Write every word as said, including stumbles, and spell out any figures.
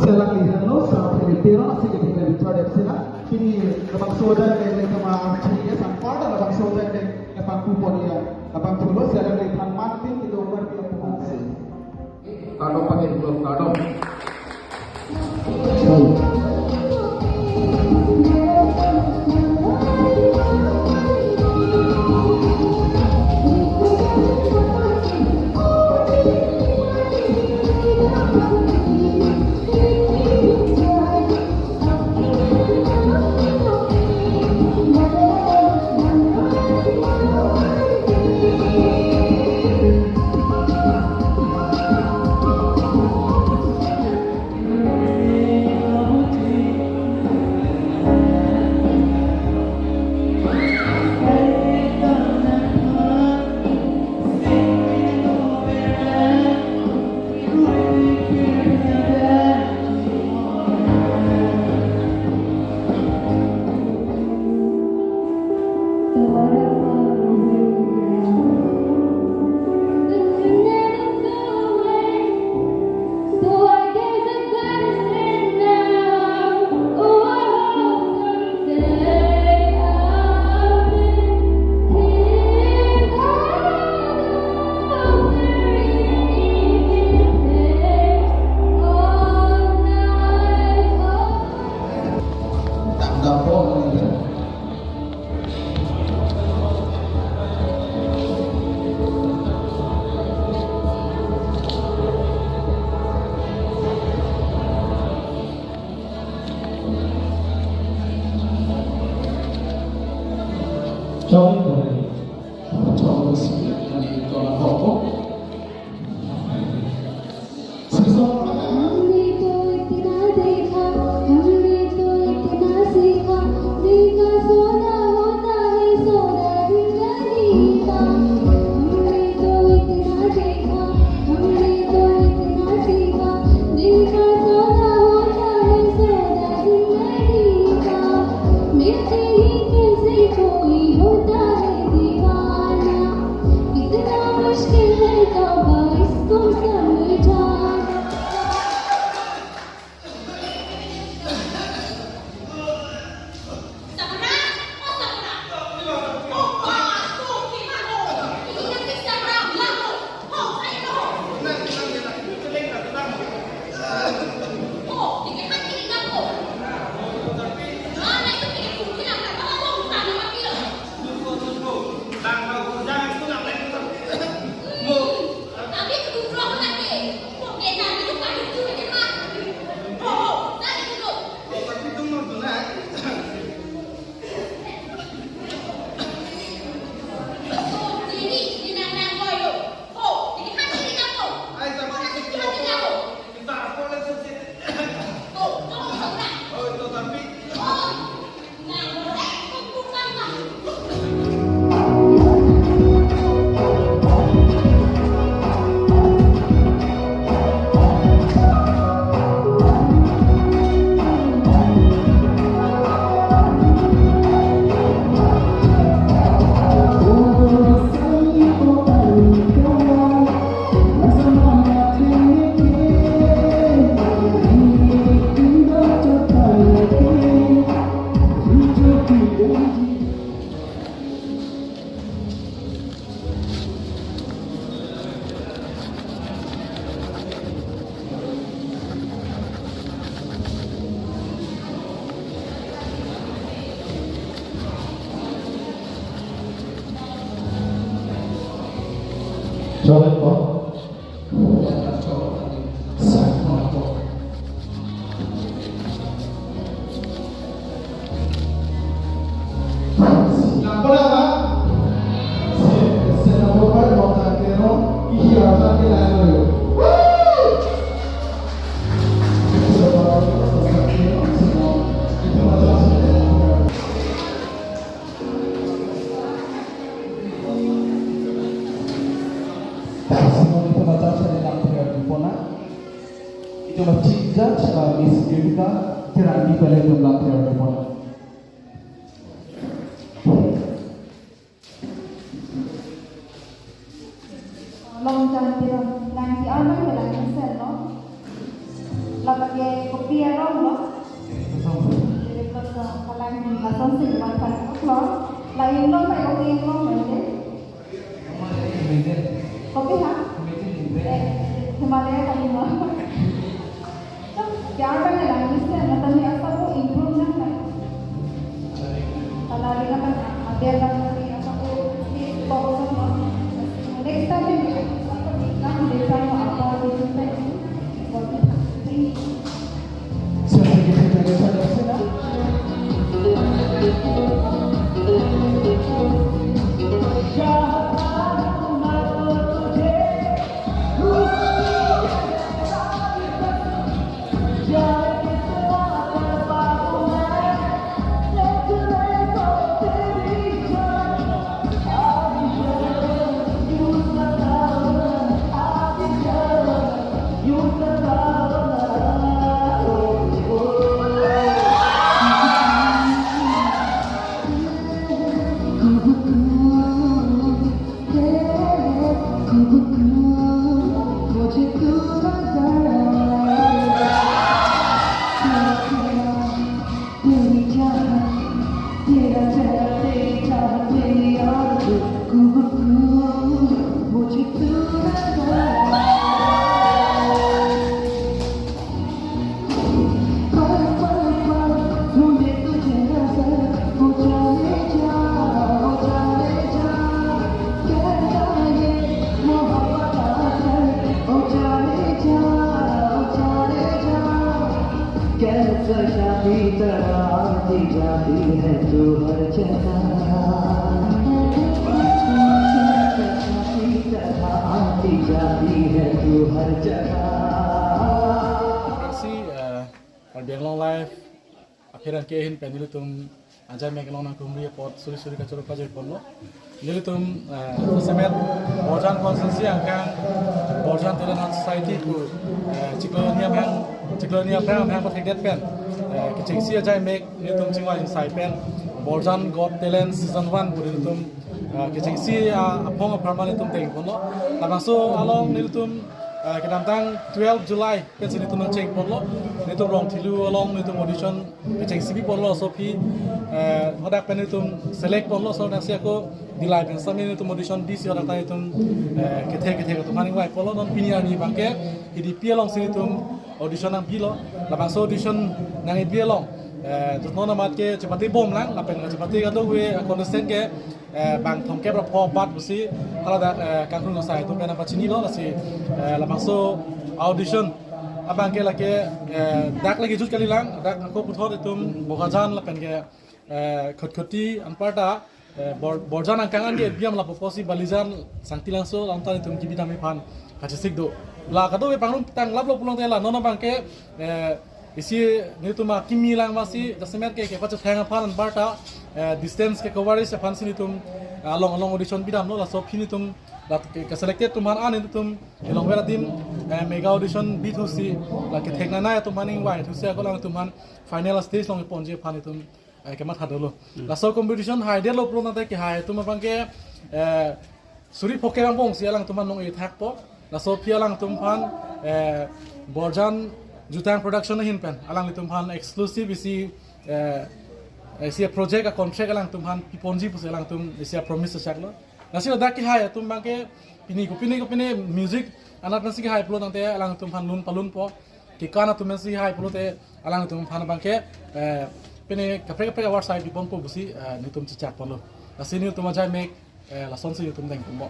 Selang lihan lo, sa pini Teron asik ke tinggal di Jordan sila. Pini labangso ajar ke le kama archery ya, sang part labangso ajar ke, eh, pangku pon ya, labang pulo selang lihan mantin kita umar dia pukul. Kardom, pangit belum kardom. Sorry, sorry. Sorry, sorry. Sorry, sorry. हमने तो इतना देखा, हमने तो इतना सीखा, देखा सोना होता है, सोना जिंदगी का। हमने तो इतना देखा, हमने तो इतना सीखा, देखा सोना होता है, सोना जिंदगी का। मिलते ही कैसे कोई होता है दीवाना, कितना मुश्किल है तौबा इसको समझाना। Coba, Pak. Itum a chief judge, uh, Miss Yurika Terangi pen itum lamthe ardepon. Longjan Teron, nangji armai ke nangji sel, no? Lapen ke Lason si matha klong. La inglong, la inglong, la inglong. Kopi ha? Eh, Himalaya kali mo. So, kya ba na language na, na tani asa ko improve na na. Kala ri na kan, ate na tani asa ko, eh, box na. Next time, asa ko, ika, next time, apa, thank you. कैसा शादी तरह आती जाती है तू हर जगह, कैसा शादी तरह आती जाती है तू हर जगह। Aphrangsi, eh, Karbi Anglong Live apherangke ahin pen nelitum ajai mek along nangkehumri apot suri suri kachoro pajir ponlo. Nelitum, eh, jasemet Borjan constituency angkang Borjan Talent Art Society pu, eh, chiklo ni amahang, chiklo ni amahang amahang pathekdet pen, eh, kechengsi ajai mek nelitum chingvai sai pen Borjan Got Talent Season one pu nelitum, eh, kechengsi, ah, aphong apharman nelitum teng ponlo. Labangso along nelitum, eh, kedamtang twelve July pensi nelitum nangcheng ponlo. Nelitum Rongthelu along nelitum audition kechengsi pi ponlo, laso aphi, eh, hadak pen nelitum select ponlo, laso nangsi ako Dillai pen sami nelitum audition bisi hadak ta nelitum, eh, kethe kethe atum aphan nangvai ponlo. Non pini arni abangke Hidipi alongsi nelitum audition nangpilo. Labangso audition nangpi along, eh, non amat ke chepate bomlang, lapen chepate kadokave contestant ke, eh, bang thomkep ra pho bat pusi haladak, eh, kangkrung asai atum pen nangpachinilo. Lasi, eh, labangso audition abangke lake, eh, dak lake jut kalilang, dak ako puthot itum Bokajan lapen ke, eh, Khatkhati anparta, eh, Bor-, Borjan angkang an ke biam lapu pusi Balijan Sangti Langso anta itum kebidam aphan kachesik do. La kadokave pangrum tanglaplo pulote la non abangke, eh, isi nelitum akimi lang masi jasemet ke kepachethang aphan anparta, eh, distance ke coverage aphansi nelitum, eh, along along audition bidamlo. Laso aphi nelitum dak ke, ke selected atum aphan an nelitum kelongver adim, eh, mega audition bithusi, la kethek nanai atum aphan nangvai thusi ako alangtum aphan final stage along ponji aphan nelitum, eh, kematha dolo. Laso competition haidetlo pulote kehai atum abangke, eh, suri phokep angbongsi alangtum aphan nang-e thakpo. Laso aphi alangtum aphan, eh, Borjan Jutang Production ahin pen alanglitum aphan exclusive isi, eh, isi project a-contract alangtum aphan piponji pusi alangtum isi a-promise chaklo. Lasi ladak kehai atum abangke pini kopine kopine music anat pensi kehai pulo tangte alangtum aphan lun palunpo. Kekan atum pensi kehai pulote alangtum aphan abangke, eh, pine kaprek kaprek award sai piponpo pusi, eh, nelitum chechak ponlo. Lasi nelitum ajai mek, eh, lasonsi nelitum deng ponpo.